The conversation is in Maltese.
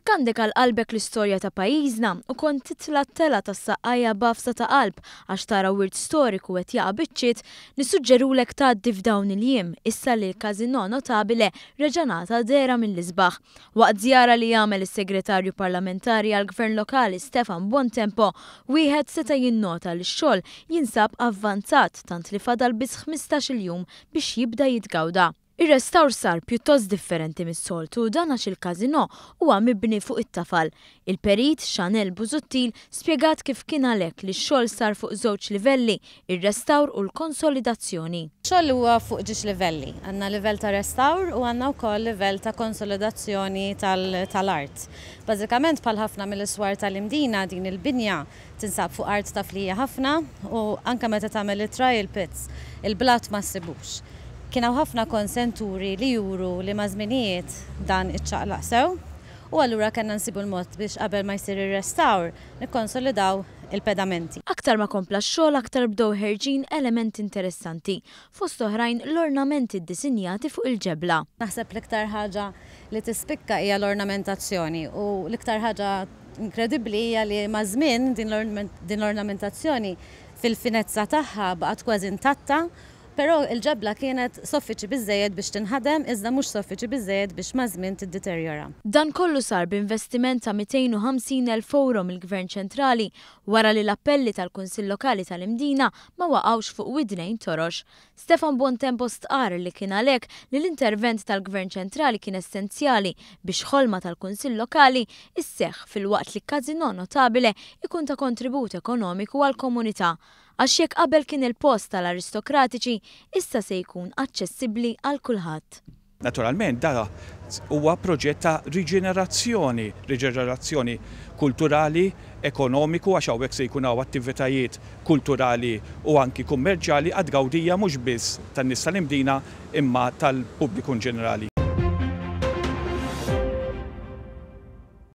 Jekk għandek għal qalbek l-istorja ta' pajjiżna u kont titla' t-telgħa tas-Saqqajja b'għafsa ta' qalb għax tara wirt storiku qed jaqa' biċċiet, nissuġġerulek tgħaddi f'dawn il-jiem issa li l-Casino Notabile reġa' ngħata dehra mill-isbaħ. Waqt żjara li għamel is-Segretarju Parlamentari għall-Gvern Lokali Stefan Buontempo, wieħed seta' jinnota li x-xogħol jinsab avvanzat tant li fadal biss 15-il jum biex jibda jitgawda. Ir-restawr sar pjuttost differenti mis-soltu dan għax il-każinò huwa mibni fuq it-tafal. Il-Perit Chanelle Busuttil spjegat kif kien għalhekk li x-xogħol sar fuq żewġ livelli, ir-restawr u l-konsolidazzjoni. Ix-xogħol huwa fuq ġiex livelli. Għandna livell ta' restawr u għandna wkoll livell ta' konsolidazzjoni tal-art. Bażikament bħal ħafna mill-iswar tal-Imdina din il-binja tinsab fuq art taflija ħafna u anke meta tagħmel it-trial pits il-blat ma ssibux. Kien hawn ħafna konsenturi li juru li maż-żminijiet dan iċċaqlaq sew u allura kellna nsibu l-mod biex qabel ma jsir ir-restawr nikkonsolidaw il-pedamenti. Aktar ma kompla x-xogħol aktar bdew ħerġin elementi interessanti, fost oħrajn l-ornamenti ddisinjati fuq il-ġebla. Naħseb l-iktar ħaġa li tispikka hija l-ornamentazzjoni u l-iktar ħaġa inkredibbli hija li maż-żmien din l-ornamentazzjoni fil-finezza tagħha baqgħet kważi intatta Però il-ġebla kienet soffiċi biżżejjed biex tinħadem iżda mhux soffiċi biżżejjed biex maż-żmien tiddeterjora. Dan kollu sar b'investiment ta' 250 elf ewro mill-Gvern Ċentrali wara li l-appelli tal-Kunsill Lokali tal-Imdina ma waqgħux fuq widnejn torox. Stefan Buontempo stqarr li kien għalhekk li l-intervent tal-Gvern Ċentrali kien essenzjali biex ħolma tal-Kunsill Lokali sseħħ filwaqt li Casino Notabile ikun ta' kontribut ekonomiku għall-komunità Għax jekk qabel kien il-post tal-aristokratiċi, issa se jkun aċċessibbli għal kulħadd. Naturalment da huwa proġett ta' riġenerazzjoni, riġenerazzjoni kulturali, ekonomiku għax hawnhekk se jkun hawn attivitajiet kulturali u anki kummerċjali għat-tgawdija mhux biss tan-nies tal-Imdina imma tal-pubbliku inġenerali.